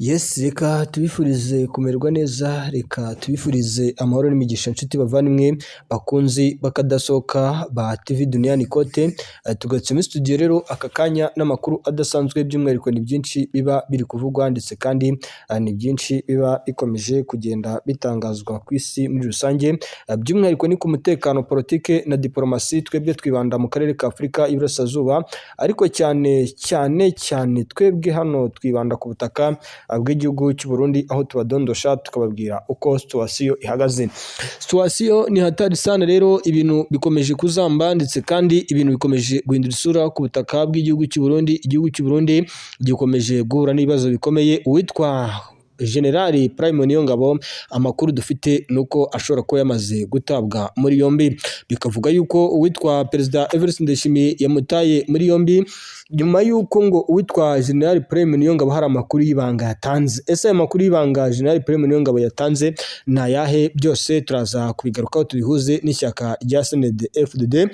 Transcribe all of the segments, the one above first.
Yes, reka tubifurize kumererwa neza, reka tubifurize amahoro n'imigisha, nshuti bavandimwe, bakunzi bakadasohoka ba TV Duniani Kote. Tugarutse muri studio rero aka kanya n'amakuru adasanzwe. By'umwihariko ni byinshi biba biri kuvugwa, ndetse kandi ni byinshi biba bikomeje kugenda bitangazwa ku isi muri rusange. By'umwihariko ni ku mutekano, politike na diplomasi. Twebwe twibanda mu karere ka Afurika y'Iburasirazuba, ariko cyane cyane cyane twebwe hano twibanda ku butaka bw'igihugu cy'u Burundi, aho tubadondosha tukababwira uko situation ihagaze. Situation ni hatari sana rero, ibintu bikomeje kuzamba, ndetse kandi ibintu bikomeje guhindura isura ku butaka bw'igihugu cy'u Burundi. Igihugu cy'u Burundi gikomeje guhura n'ibibazo bikomeye. Uwitwa General Prime Niyongabo, amakuru dufite ni uko ashobora kuba yamaze gutabwa muri yombi. Bikavuga yuko uwitwa Perezida Evariste Ndayishimiye yamutaye muri yombi nyuma y'uko ngo uwitwa General Prime Niyongabo hari amakuru y'ibanga yatanze. Ese ayo makuru y'ibanga General Prime Niyongabo yatanze ni ayahe? Byose turaza kubigarukaho, tubihuze n'ishyaka rya CNDD FDD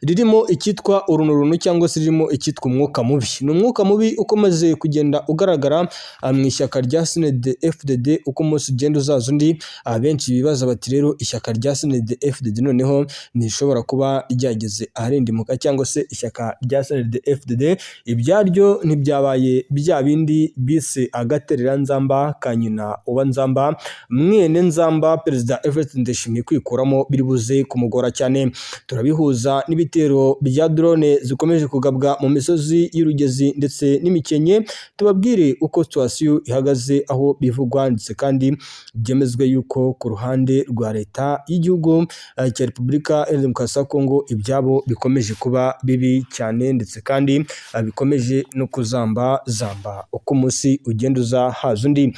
ririmo icyitwa urunturuntu cyangwa se ririmo icyitwa umwuka mubi. Ni umwuka mubi ukomeje kugenda ugaragara mu ishyaka rya CNDD FDD uko umunsi ugenda uzaza undi. Benshi bibaza bati: "Rero ishyaka rya CNDD FDD noneho ntishobora kuba ryageze aharindimuka, cyangwa se ishyaka rya CNDD FDD ibyaryo ntibyabaye bya bindi bise agatereranzamba ka nyina uba nzamba mwene nzamba?" Perezida Evariste Ndayishimiye kwikuramo biri buze kumugora cyane. Turabihuza n'ibitero bya drone zikomeje kugabwa mu misozi y'Urugezi ndetse n'Imikenke, tubabwire uko situation ihagaze, aho bivugwa ndetse kandi byemezwa yuko ku ruhande rwa leta y'igihugu cya Repubulika Iharanira Demokarasi ya Kongo ibyabo bikomeje kuba bibi cyane, ndetse kandi bikomeje no kuzamba zamba uko umunsi ugenda uza haza undi.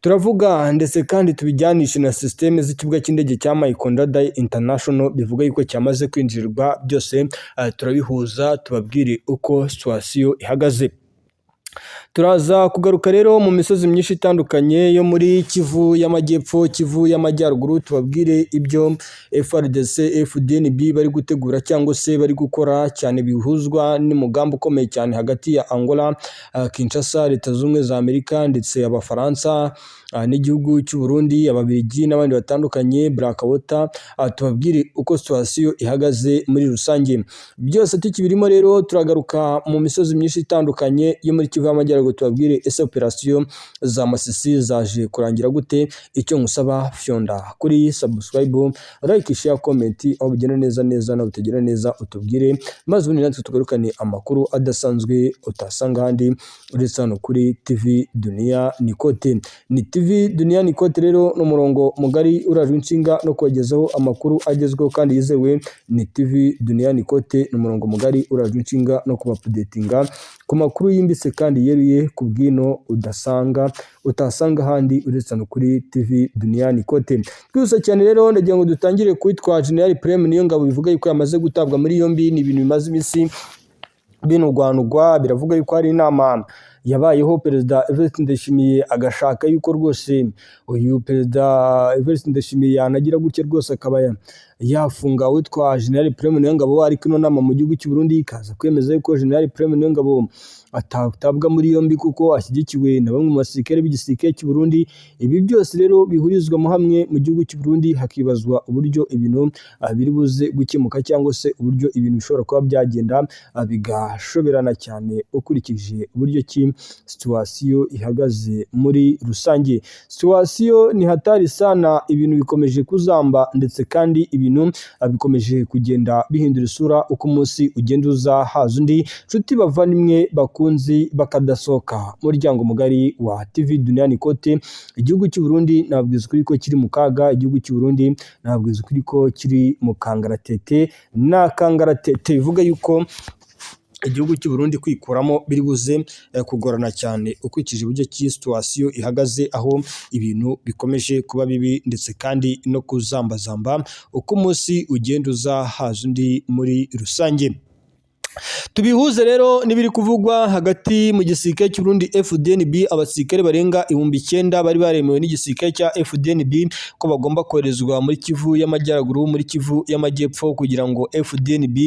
Turavuga ndetse kandi tubijyanishe na système z'ikibuga cy'indege cya Melchior Ndadaye International, bivuga yuko cyamaze kwinjirirwa. Byose turabihuza, tubabwire uko situation ihagaze. Turaza kugaruka rero mu misozi myinshi itandukanye yo muri Kivu y'Amajyepfo, Kivu y'Amajyaruguru, tubabwire ibyo FARDC, FDNB bari gutegura cyangwa se bari gukora cyane, bihuzwa n'umugambi ukomeye cyane hagati ya Angola, Kinshasa, Leta Zunze Ubumwe za Amerika ndetse Abafaransa n'igihugu cy'u Burundi, Ababiligi n'abandi batandukanye, Blackwater, tubabwire uko situation ihagaze muri rusange. Byose tukibirimo rero, turagaruka mu misozi myinshi itandukanye yo muri Kivu y'Amajyaruguru, tubabwire ese operation za Masisi zaje kurangira gute. Icyo nkusaba, fyonda kuri subscribe, like, share, comment, aho bigenda neza neza naho bitagenda neza utubwire, maze ubundi natwe tugarukane amakuru adasanzwe utasanga ahandi uretse hano kuri TV Dunia Nikote. Ni TV Dunia Nikote rero, ni umurongo mugari urajwe inshinga no kubagezaho amakuru agezweho kandi yizewe. Ni TV Dunia Nikote, ni umurongo mugari urajwe inshinga no kubaupdatinga ku makuru yimbitse kandi yeruye ku bwino utasanga ahandi uretse hano kuri TV Dunia Nikote. Twihuse cyane rero, ndagira ngo dutangire kwitwa General Prime Niyongabo, bivuga yuko yamaze gutabwa muri yombi. Ni ibintu bimaze iminsi binugwanugwa. Biravuga yuko hari inama yabayeho, Perezida Evariste Ndayishimiye agashaka yuko rwose uyu Perezida Evariste Ndayishimiye yanagira gutya rwose akaba yafunga witwa General Prime Niyongabo, ariko ino nama mu gihugu cy'u Burundi ikaza kwemeza yuko General Prime Niyongabo atatabwa muri yombi kuko ashyigikiwe na bamwe mu basirikare b'igisirikare cy'u Burundi. Ibi byose rero bihurizwamo hamwe mu gihugu cy'u Burundi, hakibazwa uburyo ibintu biri buze gukemuka cyangwa se uburyo ibintu bishobora kuba byagenda bigashoberana cyane ukurikije uburyo ki situation ihagaze muri rusange. Situation ni hatari sana, ibintu bikomeje kuzamba, ndetse kandi ibintu bikomeje kugenda bihindura isura uko umunsi ugenda uza haza undi. Nshuti bavandimwe, bakunzi bakadasohoka, muryango mugari wa TV Duniani Kote, igihugu cy'u Burundi nabwiza ukuri ko kiri mu kaga. Igihugu cy'u Burundi nabwiza ukuri ko kiri mu kangaratete na kangaratete, bivuga yuko igihugu cy'u Burundi kwikuramo biri buze kugorana cyane ukurikije uburyo ki situation ihagaze, aho ibintu bikomeje kuba bibi ndetse kandi no kuzambazamba uko umunsi ugenda uza haza undi muri rusange. Tubihuze rero n'ibiri kuvugwa hagati mu gisirikare cy'u Burundi FDNB. Abasirikare barenga 9000 bari baremewe n'igisirikare cya FDNB ko bagomba koherezwa muri Kivu y'Amajyaruguru, muri Kivu y'Amajyepfo, kugira ngo FDNB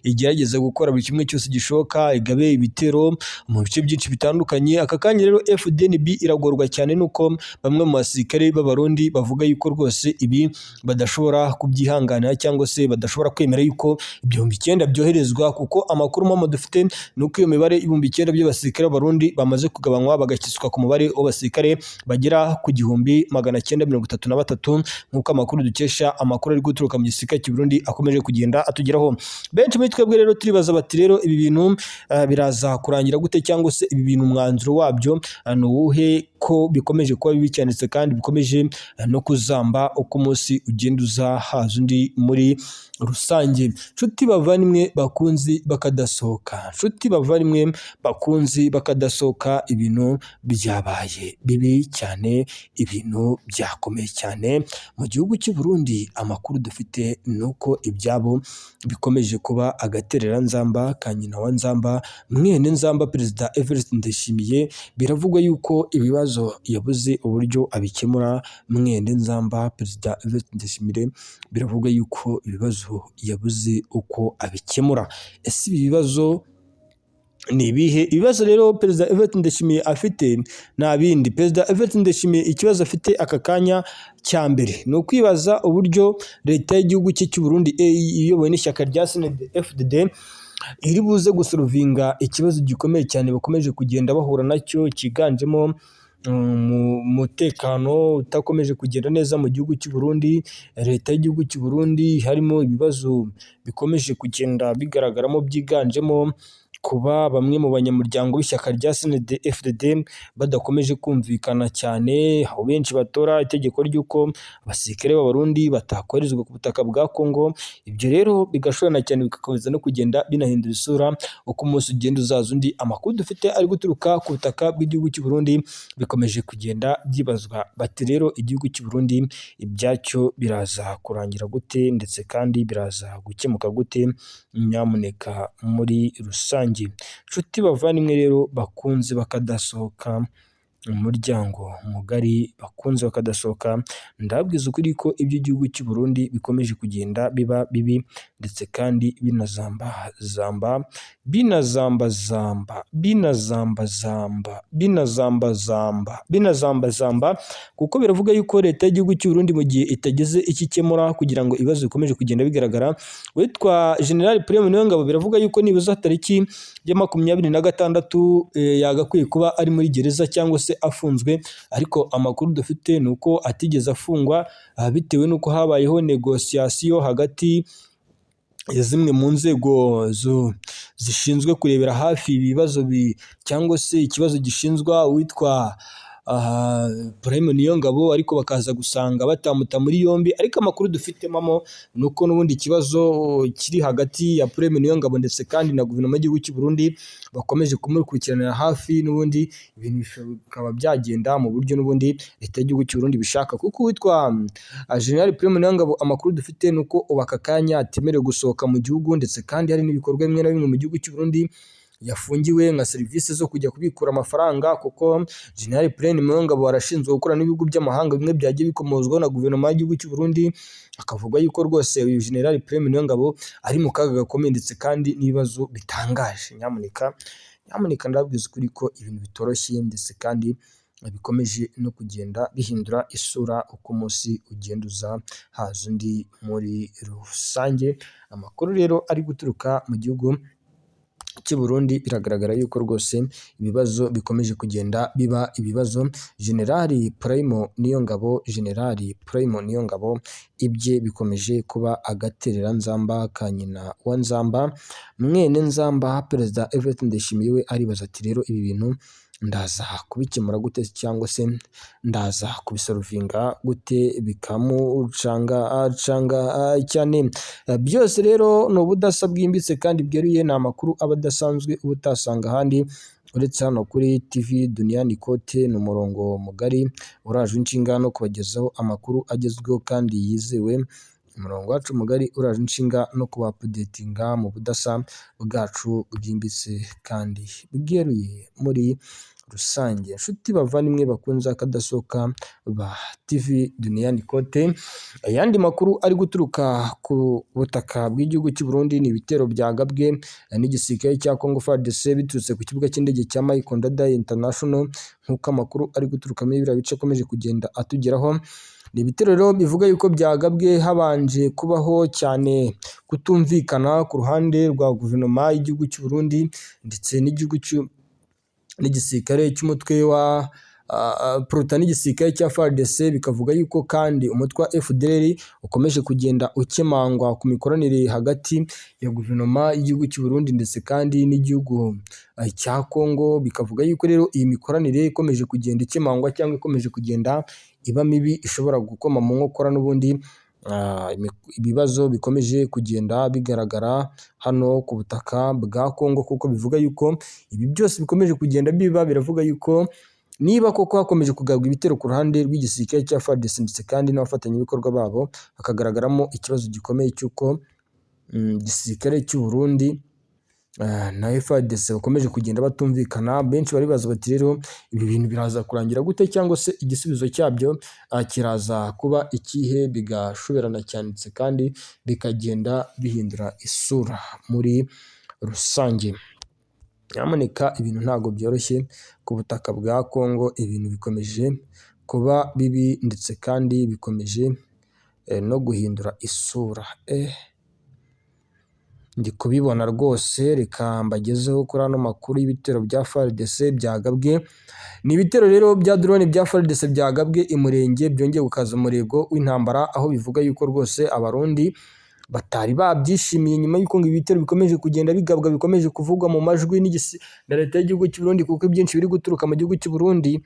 igerageze gukora buri kimwe cyose gishoboka, igabe ibitero mu bice byinshi bitandukanye. Aka kanya rero FDNB iragorwa cyane nuko bamwe mu basirikare b'Abarundi bavuga yuko rwose ibi badashobora kubyihanganira, cyangwa se badashobora kwemera yuko 9000 byoherezwa, kuko amakuru mamo dufite ni uko iyo mibare 9000 by'abasirikare b'Abarundi bamaze kugabanywa, bagashyizwa ku mubare w'abasirikare bagera ku 1933, nk'uko amakuru dukesha amakuru ari guturuka mu gisirikare cy'u Burundi akomeje kugenda atugeraho. Benshi muri twebwe rero turibaza bati: rero ibi bintu biraza kurangira gute, cyangwa se ibi bintu umwanzuro wabyo ni uwuhe, ko bikomeje kuba bibi cyane ndetse kandi bikomeje no kuzamba uko umunsi ugenda uza haza undi muri rusange? Nshuti bavandimwe bakunzi bakadasohoka, nshuti bavandimwe bakunzi bakadasohoka, ibintu byabaye bibi cyane, ibintu byakomeye cyane mu gihugu cy'u Burundi. Amakuru dufite ni uko ibyabo bikomeje kuba agatereranzamba ka nyina wa Nzamba, mwene Nzamba, Perezida Evariste Ndayishimiye. Biravugwa yuko ibibazo yabuze uburyo abikemura. Mwene Nzamba, Perezida Evariste Ndayishimiye, biravugwa yuko ibibazo yabuze uko abikemura. Ese ibi bibazo ni ibihe ibibazo rero Perezida Evariste Ndayishimiye afite? Nta bindi. Perezida Evariste Ndayishimiye ikibazo afite aka kanya cya mbere ni ukwibaza uburyo leta y'igihugu cye cy'u Burundi iyobowe n'ishyaka rya CNDD-FDD iri buze gusolvinga ikibazo gikomeye cyane bakomeje kugenda bahura nacyo, cyiganjemo umutekano utakomeje kugenda neza mu gihugu cy'u Burundi. Leta y'igihugu cy'u Burundi harimo ibibazo bikomeje kugenda bigaragaramo, byiganjemo kuba bamwe mu banyamuryango b'ishyaka rya CNDD-FDD badakomeje kumvikana cyane, aho benshi batora itegeko ry'uko abasirikare b'Abarundi batakoherezwa ku butaka bwa Congo. Ibyo rero bigashorana cyane, bigakomeza no kugenda binahindura isura uko umunsi ugenda uzaza undi. Amakuru dufite ari guturuka ku butaka bw'igihugu cy'u Burundi, bikomeje kugenda byibazwa bati: rero igihugu cy'u Burundi ibyacyo biraza kurangira gute, ndetse kandi biraza gukemuka gute nyamuneka muri rusange? Nshuti bavandimwe rero bakunze bakadasohoka, umuryango mugari bakunze bakadasohoka, ndababwiza ukuri ko iby'igihugu cy'u Burundi bikomeje kugenda biba bibi, ndetse kandi binazambazamba, binazambazamba, binazambazamba, binazambazamba, binazambazamba, kuko biravuga yuko leta y'igihugu cy'u Burundi mu gihe itagize icyo ikemura kugira ngo ibibazo bikomeje kugenda bigaragara, witwa General Prime Niyongabo biravuga yuko nibuza tariki ya 26 yagakwiye kuba ari muri gereza cyangwa se afunzwe. Ariko amakuru dufite ni uko atigeze afungwa, bitewe n'uko habayeho négociation hagati ya zimwe mu nzego zishinzwe kurebera hafi ibibazo cyangwa se ikibazo gishinzwa uwitwa Prime Niyongabo, ariko bakaza gusanga batamuta muri yombi. Ariko amakuru dufite mamo ni uko n'ubundi ikibazo kiri hagati ya Prime Niyongabo ndetse kandi na guverinoma y'igihugu cy'u Burundi bakomeje kumukurikiranira hafi, n'ubundi ibintu bikaba byagenda mu buryo n'ubundi leta y'igihugu cy'u Burundi bishaka, kuko uwitwa General Prime Niyongabo amakuru dufite ni uko ubu aka kanya atemerewe gusohoka mu gihugu, ndetse kandi hari n'ibikorwa bimwe na bimwe mu gihugu cy'u Burundi yafungiwe, nka serivisi zo kujya kubikura amafaranga, kuko General Prime Niyongabo arashinzwe gukorana n'ibihugu by'amahanga bimwe byagiye bikomozwaho na guverinoma y'igihugu cy'u Burundi. Akavuga yuko rwose uyu General Prime Niyongabo ari mu kaga gakomeye ndetse kandi n'ibibazo bitangaje. Nyamuneka, nyamuneka, ndababwiza ukuri ko ibintu bitoroshye, ndetse kandi bikomeje no kugenda bihindura isura uko umunsi ugenda uza haza undi muri rusange. Amakuru rero ari guturuka mu gihugu cy'u Burundi, biragaragara yuko rwose ibibazo bikomeje kugenda biba ibibazo. General Prime Niyongabo, General Prime Niyongabo, ibye bikomeje kuba agatereranzamba ka nyina wa Nzamba, mwene Nzamba, Perezida Evariste Ndayishimiye. We aribaza ati: rero ibi bintu ndaza kubikemura gute, cyangwa se ndaza kubisolvinga gute? Bikamucanga canga cyane. Byose rero ni ubudasa bwimbitse kandi bweruye, ni amakuru aba adasanzwe uba utasanga ahandi uretse hano kuri TV Duniani Kote. Ni umurongo mugari uraje inshinga no kubagezaho amakuru agezweho kandi yizewe. Umurongo wacu mugari uraje inshinga no kubaupdatinga mu budasa bwacu bwimbitse kandi bweruye muri rusange. Inshuti bavandimwe bakunze akadasohoka ba TV Duniani Kote, ayandi makuru ari guturuka ku butaka bw'igihugu cy'u Burundi ni ibitero byagabwe n'igisirikare cya Congo FARDC biturutse ku kibuga cy'indege cya Michael Ndadaye International, nk'uko amakuru ari guturuka muri biriya bice akomeje kugenda atugeraho. Ni ibitero rero bivuga yuko byagabwe habanje kubaho cyane kutumvikana ku ruhande rwa guverinoma y'igihugu cy'u Burundi ndetse n'igihugu n'igisirikare cy'umutwe wa Pruta n'igisirikare cya FARDC. Bikavuga yuko kandi umutwe wa FDLR ukomeje kugenda ukemangwa ku mikoranire hagati ya guverinoma y'igihugu cy'u Burundi ndetse kandi n'igihugu cya Congo. Bikavuga yuko rero iyi mikoranire ikomeje kugenda ikemangwa cyangwa ikomeje kugenda iba mibi, ishobora gukoma mu nkokora n'ubundi ibibazo bikomeje kugenda bigaragara hano ku butaka bwa Congo, kuko bivuga yuko ibi byose bikomeje kugenda biba, biravuga yuko niba koko hakomeje kugabwa ibitero ku ruhande rw'igisirikare cya FARDC ndetse kandi n'abafatanyabikorwa babo, hakagaragaramo ikibazo gikomeye cy'uko igisirikare cy'u Burundi na FARDC bakomeje kugenda batumvikana. Benshi baribaza bati: "Rero ibi bintu biraza kurangira gute, cyangwa se igisubizo cyabyo kiraza kuba ikihe?" Bigashoberana cyane ndetse kandi bikagenda bihindura isura muri rusange. Nyamuneka, ibintu ntabwo byoroshye ku butaka bwa Congo, ibintu bikomeje kuba bibi ndetse kandi bikomeje no guhindura isura. Ndi kubibona rwose, reka mbagezeho kuri ano makuru y'ibitero bya FARDC byagabwe. Ni ibitero rero bya drone bya FARDC byagabwe i Murenge, byongeye gukaza umurego w'intambara, aho bivuga yuko rwose Abarundi batari babyishimiye nyuma y'uko ngo ibitero bikomeje kugenda bigabwa, bikomeje kuvugwa mu majwi na leta y'igihugu cy'u Burundi, kuko ibyinshi biri guturuka mu gihugu cy'u Burundi.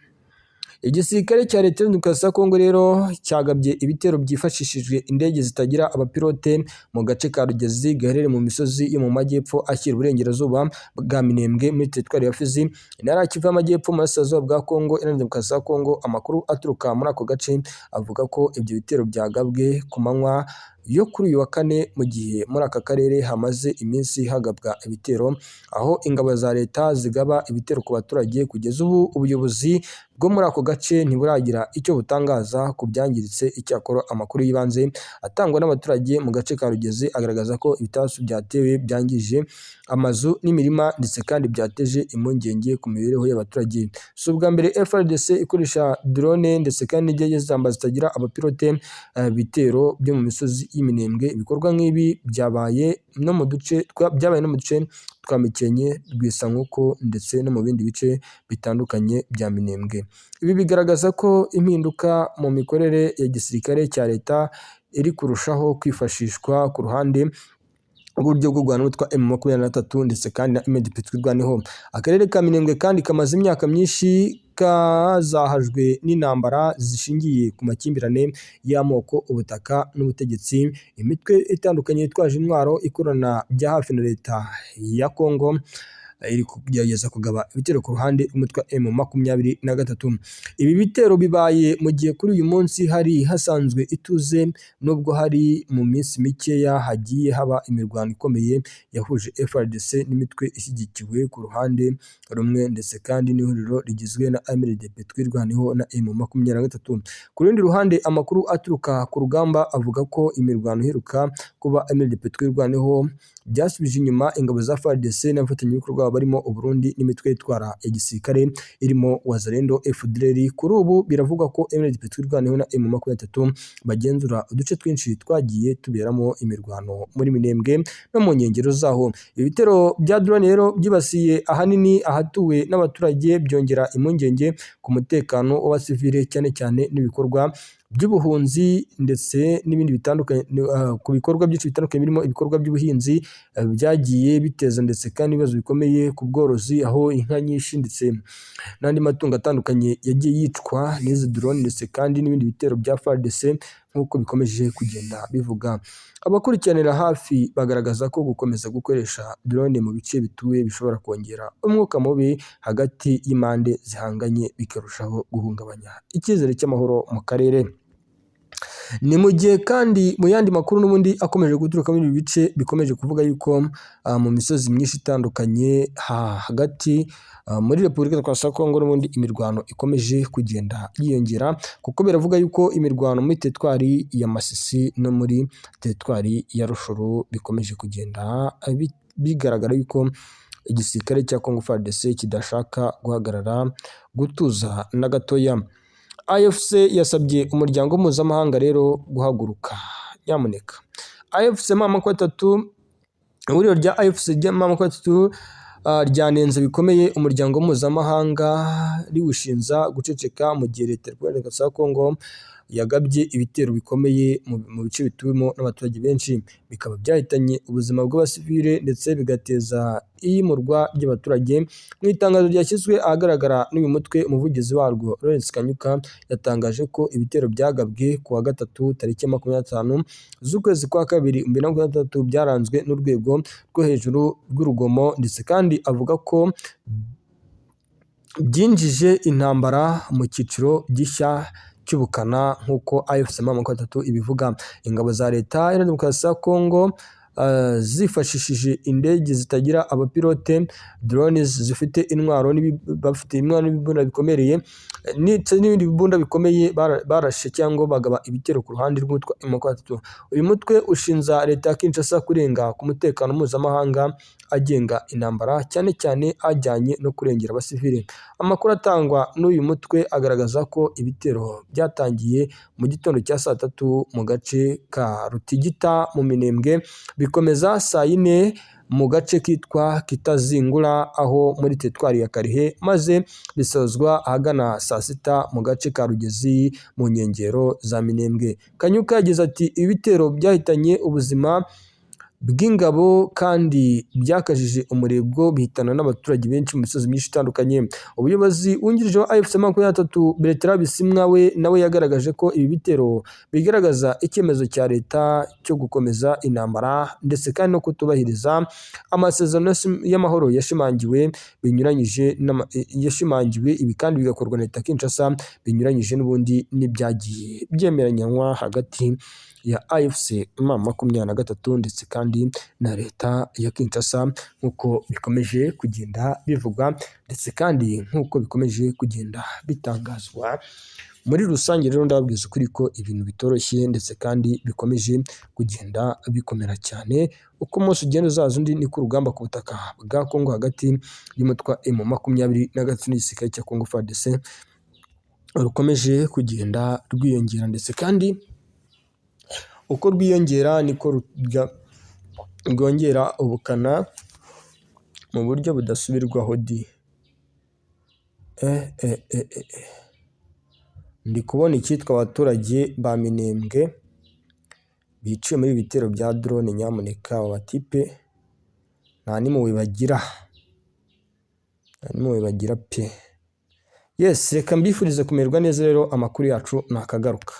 Igisirikare cya Leta Zunze Ubumwe za Kongo rero cyagabye ibitero byifashishijwe indege zitagira abapilote mu gace ka Rugezi gaherereye mu misozi yo mu majyepfo ashyira uburengerazuba bwa Minembwe muri teritwari ya Fizi, intara ya Kivu y'Amajyepfo, mu burasirazuba bwa Kongo Iharanira Demokarasi ya Kongo. Amakuru aturuka muri ako gace avuga ko ibyo bitero byagabwe ku manywa yo kuri uyu wa kane, mu gihe muri aka karere hamaze iminsi hagabwa ibitero, aho ingabo za leta zigaba ibitero ku baturage. Kugeza ubu ubuyobozi bwo muri ako gace ntiburagira icyo butangaza ku byangiritse. Icyakora amakuru y'ibanze atangwa n'abaturage mu gace ka Rugezi agaragaza ko ibisasu byatewe byangije amazu n'imirima, ndetse kandi byateje impungenge ku mibereho y'abaturage. Si ubwa mbere FARDC ikoresha drone ndetse kandi n'indege z'intambara zitagira abapilote bitero byo mu misozi y'Iminembwe. Ibikorwa nk'ibi byabaye no mu duce twa Mikenke, Rwisankuku ndetse no mu bindi bice bitandukanye bya Minembwe. Ibi bigaragaza ko impinduka mu mikorere ya gisirikare cya leta iri kurushaho kwifashishwa ku ruhande rw'uburyo bwo guhana n'utwa M23 ndetse kandi na MDP Twirwaneho. Akarere ka Minembwe kandi kamaze imyaka myinshi kazahajwe n'intambara zishingiye ku makimbirane y'amoko, ubutaka n'ubutegetsi. Imitwe itandukanye yitwaje intwaro ikorana bya hafi na leta ya Congo iri kugerageza kugaba ibitero ku ruhande rw'umutwe wa M23. Ibi bitero bibaye mu gihe kuri uyu munsi hari hasanzwe ituze, nubwo hari mu minsi mikeya hagiye haba imirwano ikomeye yahuje FARDC n'imitwe ishyigikiwe ku ruhande rumwe ndetse kandi n'ihuriro rigizwe na MRDP Twirwaneho na M23. Ku rundi ruhande, amakuru aturuka ku rugamba avuga ko imirwano iheruka kuba MRDP Twirwaneho byasubije inyuma ingabo za FARDC n'abafatanyabikorwa barimo u Burundi n'imitwe itwara igisirikare irimo Wazalendo, FDLR. Kuri ubu biravugwa ko MRDP Twirwaneho na M23 bagenzura uduce twinshi twagiye tuberamo imirwano muri Minembwe no mu nkengero zaho. Ibitero bya drone rero byibasiye ahanini ahatuwe n'abaturage, byongera impungenge ku mutekano w'abasivile, cyane cyane n'ibikorwa by'ubuhunzi ndetse n'ibindi bitandukanye, ku bikorwa byinshi bitandukanye birimo ibikorwa by'ubuhinzi byagiye biteza ndetse kandi ibibazo bikomeye ku bworozi, aho inka nyinshi ndetse n'andi matungo atandukanye yagiye yicwa n'izi drone ndetse kandi n'ibindi bitero bya FARDC, nk'uko bikomeje kugenda bivuga. Abakurikiranira hafi bagaragaza ko gukomeza gukoresha drone mu bice bituwe bishobora kongera umwuka mubi hagati y'impande zihanganye, bikarushaho guhungabanya icyizere cy'amahoro mu karere. Ni mu gihe kandi mu yandi makuru n'ubundi akomeje guturuka muri ibi bice bikomeje kuvuga yuko mu misozi myinshi itandukanye hagati muri Repubulika Demokarasi ya Kongo n'ubundi imirwano ikomeje kugenda yiyongera, kuko biravuga yuko imirwano muri teritwari ya Masisi no muri teritwari ya Rutshuru bikomeje kugenda bigaragara yuko igisirikare cya Congo FARDC kidashaka guhagarara gutuza na gatoya. AFC yasabye umuryango mpuzamahanga rero guhaguruka nyamuneka. AFC M23, ihuriro rya AFC M23 ryanenze bikomeye umuryango mpuzamahanga, riwushinja guceceka mu gihe Leta ya Repubulika ya Kongo yagabye ibitero bikomeye mu bice bituwemo n'abaturage benshi, bikaba byahitanye ubuzima bw'abasivile ndetse bigateza iyimurwa ry'abaturage. Mu itangazo ryashyizwe ahagaragara n'uyu mutwe, umuvugizi warwo Lawrence Kanyuka yatangaje ko ibitero byagabwe ku wa gatatu tariki 25 z'ukwezi kwa kabiri 2023 byaranzwe n'urwego rwo hejuru rw'urugomo, ndetse kandi avuga ko byinjije intambara mu cyiciro gishya cy'ubukana nk'uko AFC M23 ibivuga. Ingabo za Leta Iharanira Demokarasi ya Kongo zifashishije indege zitagira abapilote, drones zifite intwaro, bafite intwaro n'ibibunda bikomereye ndetse n'ibindi bibunda bikomeye, barashe cyangwa bagaba ibitero ku ruhande rw'umutwe wa M23. Uyu mutwe ushinja Leta ya Kinshasa kurenga ku mutekano mpuzamahanga agenga intambara, cyane cyane ajyanye no kurengera abasivili. Amakuru atangwa n'uyu mutwe agaragaza ko ibitero byatangiye mu gitondo cya saa 3 mu gace ka Rutigita mu Minembwe, bikomeza saa 4 mu gace kitwa Kitazingura aho muri teritwari ya Kalehe, maze bisozwa ahagana saa 6 mu gace ka Rugezi mu nkengero za Minembwe. Kanyuka yagize ati: "Ibitero byahitanye ubuzima bw'ingabo kandi byakajije umurego, bihitana n'abaturage benshi mu misozi myinshi itandukanye." Ubuyobozi wungirije wa AFC 23, Bertrand Bisimwa, we nawe yagaragaje ko ibi bitero bigaragaza icyemezo cya leta cyo gukomeza intambara ndetse kandi no kutubahiriza amasezerano y'amahoro yashimangiwe binyuranyije, yashimangiwe ibi kandi bigakorwa na Leta Kinshasa binyuranyije n'ubundi n'ibyagiye byemeranywa hagati ya AFC M23 ndetse kandi na Leta ya Kinshasa, nk'uko bikomeje kugenda bivugwa ndetse kandi nk'uko bikomeje kugenda bitangazwa muri rusange. Rero ndababwiza ukuri ko ibintu bitoroshye ndetse kandi bikomeje kugenda bikomera cyane. Uko umunsi ugenda uzaza undi, niko urugamba ku butaka bwa Kongo hagati y'umutwe wa M23 n'igisirikare cya Congo FARDC rukomeje kugenda rwiyongera, ndetse kandi uko rwiyongera niko rwongera ubukana mu buryo budasubirwaho di. Ndi kubona icyitwa abaturage ba Minembwe biciwe muri ibi bitero bya drone. Nyamuneka, aba batipe nta n'impuhwe bagira, nta n'impuhwe bagira pe. Yes, reka mbifurize kumererwa neza rero, amakuru yacu nakagaruka.